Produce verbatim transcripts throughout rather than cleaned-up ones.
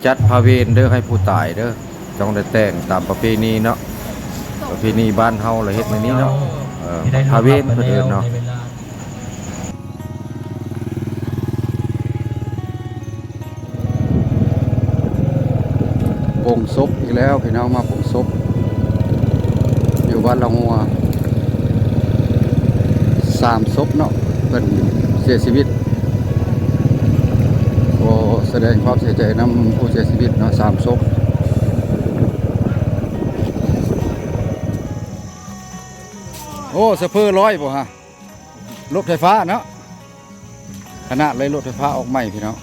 จัดพาเวรเด้อ ให้ผู้ตายเด้อ ต้องได้แต่งตามประเพณีเนาะ ประเพณีบ้านเฮาละเฮ็ดแนวนี้เนาะ เออ พาเวรเพิ่นเอิ้นเนาะ โปงศพอีกแล้วพี่น้อง มาโปงศพ อยู่บ้านละงัว สามศพเนาะ เพิ่นเสียชีวิต ขอแสดงความเสียใจนำผู้เสียชีวิตเนาะ สามศพ โอ้ สะเพอร้อยบ่ฮะ รถไฟฟ้าเนาะ ขนาดเลยรถไฟฟ้าออกใหม่พี่น้อง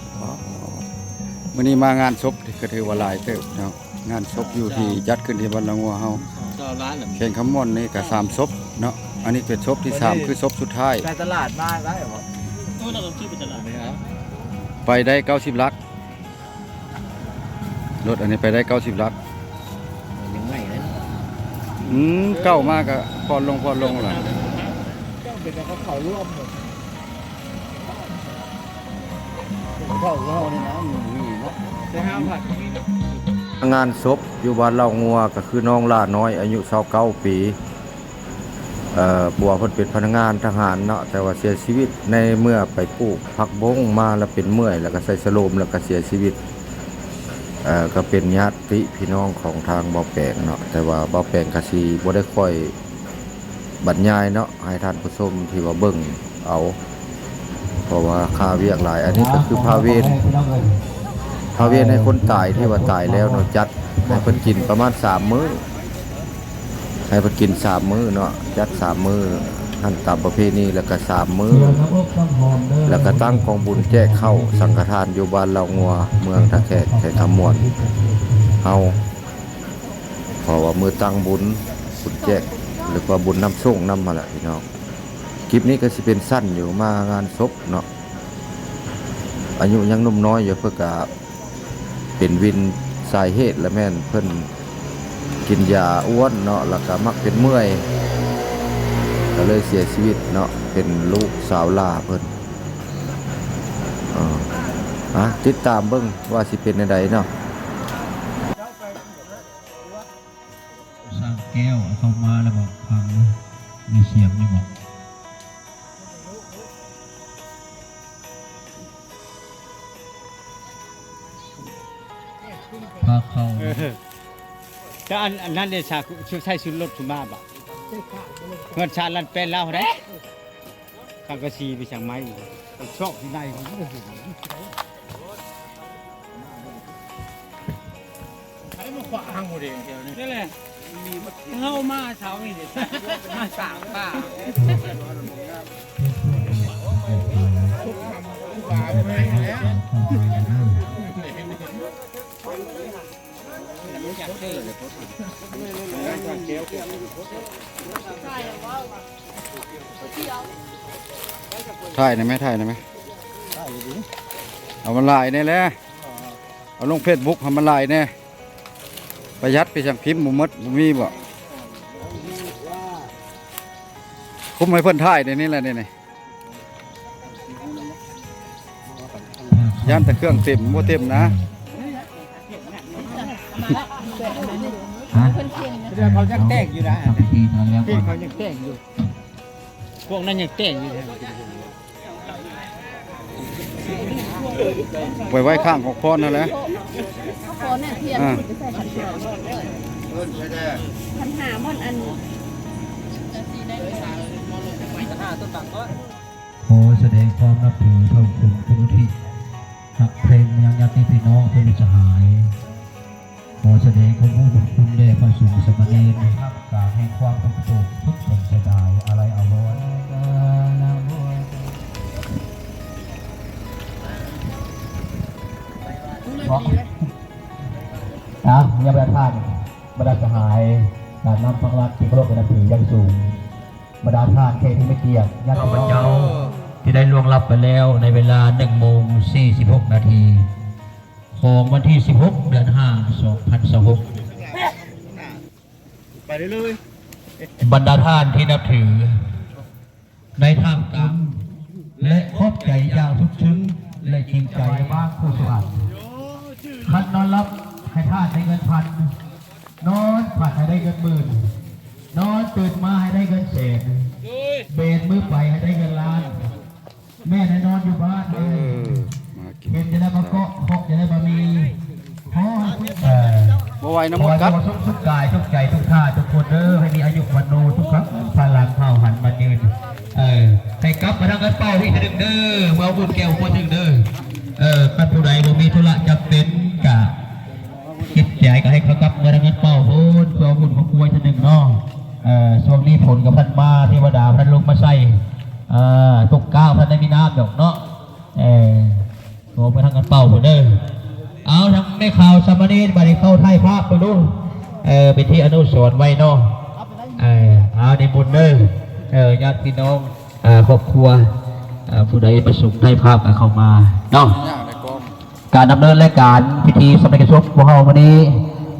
มื้อนี้มางานศพก็ถือว่าหลายเติบเนาะ งานศพอยู่ที่จัดขึ้นที่บ้านละงัวเฮา แขวงคำม่วนนี่ก็สามศพเนาะ อันนี้เป็นศพที่สาม คือศพสุดท้าย ไปตลาดมาได้บ่ ไปได้เก้าสิบหลัก รถอันนี้ไปได้เก้าสิบหลัก ยังใหม่เลย อืม เก่ามากก็ผ่อนลง ผ่อนลงล่ะ เจ้าเป็นเขาเขาร่วมหมด เขาเล่าเนี่ยนะ มันมีเนาะ แต่ห้าพัน งานศพอยู่บ้านเหล่างัวก็คือน้องหล้าน้อยอายุซาวเก้าปี เอ่อ ผัวเพิ่นเป็นพนักงานทหารเนาะ แต่ว่าเสียชีวิตในเมื่อไปปลูกผักบงมาแล้วเป็นเมื่อย แล้วก็ใส่สโลม แล้วก็เสียชีวิต เอ่อ ก็เป็นญาติพี่น้องของทางบ่าวแปงเนาะ แต่ว่าบ่าวแปงก็สิบ่ได้ค่อยบรรยายเนาะ ให้ท่านผู้ชมที่ว่าเบิ่งเอา เพราะว่าค่าเวียกหลาย อันนี้ก็คือพาเวร พาเวรให้คนตายที่ว่าตายแล้วเนาะ จัดให้เพิ่นกินประมาณสามมื้อ ให้เพิ่นกินสามมื้อเนาะ จัดสามมื้อ หั่นตามประเพณี แล้วก็สามมื้อ แล้วก็ตั้งกองบุญแจกข้าวสังฆทานอยู่บ้านเหล่างัว เมืองท่าแขก แขวงคำม่วนเฮา เพราะว่ามื้อตั้งบุญ บุญแจก หรือว่าบุญนำโชคนำมาแหละพี่น้อง คลิปนี้ก็สิเป็นสั้นอยู่ มางานศพเนาะ อายุยังหนุ่มน้อยอยู่ เพิ่นก็เป็นวิน สาเหตุละแม่นเพิ่นกินยาอ้วนเนาะ แล้วก็มักเป็นเมื่อย ก็เลยเสียชีวิตเนาะ เป็นลูกสาวหล้าเพิ่น เออ อ่ะ ติดตามเบิ่งว่าสิเป็นจั่งใดเนาะ สร้างแก้วเข้ามาแล้วบอกฟังนะ มีเสียงนี่บอก พาเข้า เออ แต่อัน อันนั้นเนี่ย สา ใส่ชุดรถชุมาบ่ เงินชาติลันเป็นแล้วเด้ สังกะสีไปสั่งไม้ ไปซอกที่ไหน ไอ้มาขวางหมดเองเดี๋ยวนี้ นี่แหละ เฮามาเช้านี่เด้ มาสามป่า ถ่ายหน่อยไหม ถ่ายหน่อยไหม เอามันหลายแน่แหละ เอาลงเฟซบุ๊กให้มันหลายแน่ ประหยัดไปสั่งพิมพ์บ่หมด บ่มีบ่ คุ้มให้เพิ่นถ่ายในนี้แหละนี่ นี่ ย่านแต่เครื่องเต็ม บ่เต็มนะ ฮะ เดี๋ยวเขายังแตกอยู่นะ ทำพิธีตอนแล้วก่อน เขายังแตกอยู่ พวกนั้นยังแตกอยู่เลย ไว้ ไว้ข้างของพ่อนั่นแหละ ขอเนี่ยเทียน อ่า จะใส่ขันหา ขันหาม่อนอัน ขอแสดงความนับถือเท่าคุณคุณอุทิศ หักเพลงมายังญาติพี่น้องเพื่อนมิตรสหาย ขอแสดงความรู้บุญคุณแด่พระสงฆ์สามเณร ท่ามกลางแห่งความทุกข์โศกทุกข์เสียดายอาลัยอาวรณ์ บอก นะ ยังไม่ทัน บรรดาสหาย การนำพักรัฐที่เคารพนับถืออย่างสูง บรรดาท่านแขกที่มีเกียรติ ญาติพี่น้อง ข้าพเจ้า ที่ได้ล่วงลับไปแล้วในเวลาหนึ่งโมงสี่สิบหกนาที ของวันที่สิบหก เดือนห้า สองพันยี่สิบหก ไปเรื่อยๆ บรรดาท่านที่นับถือ ในท่ามกลาง และขอบใจอย่างสุดซึ้ง และจริงใจบ้างผู้สวรรค์ คันนอนหลับให้ทานได้เงินพัน นอนฝันให้ได้เงินหมื่น นอนตื่นมาให้ได้เงินแสน เบนมือไปให้ได้เงินล้าน แม่แน่นอนอยู่บ้าน เออมากิน เห็นจะได้มาเกาะเคาะจะได้มามีขอให้คุณ บ่ไหวน้ำหมดกัด ขอให้ทุกสุขกายทุกใจทุกท่าทุกคนเด้อให้มีอายุวันโนทุกครั้งพลังเผ่าหันมายืน เออให้กลับมาทางกันเป้าที่ถึงเด้อเมื่อบุญแก้วคนถึงเด้อ เออคันผู้ใดบ่มีธุระจำเป็นกะคิดใจก็ให้เขากลับมาทางกันเป้าโพดเพื่อบุญของกล้วยทีหนึ่งเนาะ เออช่วงนี้ฝนกับพันมาเทวดาพันลงมาใส่ เออตกก้าวพันได้มีน้ำดอกเนาะ เออ โอ้ไปทางกันเป่าหมดเด้อ เอาทางแม่ข่าวสามเณรบัดนี้เข้าไทยพระไปดู เออเป็นที่อนุสรณ์ไว้เนาะ เออเอาในบุญเด้อ เออญาติพี่น้อง เออครอบครัว เออผู้ใดประสงค์ได้ภาพก็เข้ามาเนาะ การดำเนินรายการพิธีสำเร็จศพพวกเราวันนี้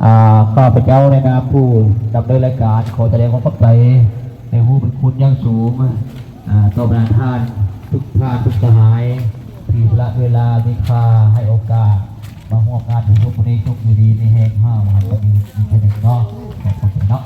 อ่าข้าพเจ้าในนามผู้ดำเนินรายการขอแสดงความขอบใจในผู้เป็นคุณอย่างสูง อ่าต่อบรรดาท่านทุกท่านทุกสหายที่สละเวลามีค่าให้โอกาสมาร่วมงานที่ทุกคนนี้ทุกอยู่ดีมีแห่งห้าวันนี้มีเพียงเนาะขอบคุณเนาะ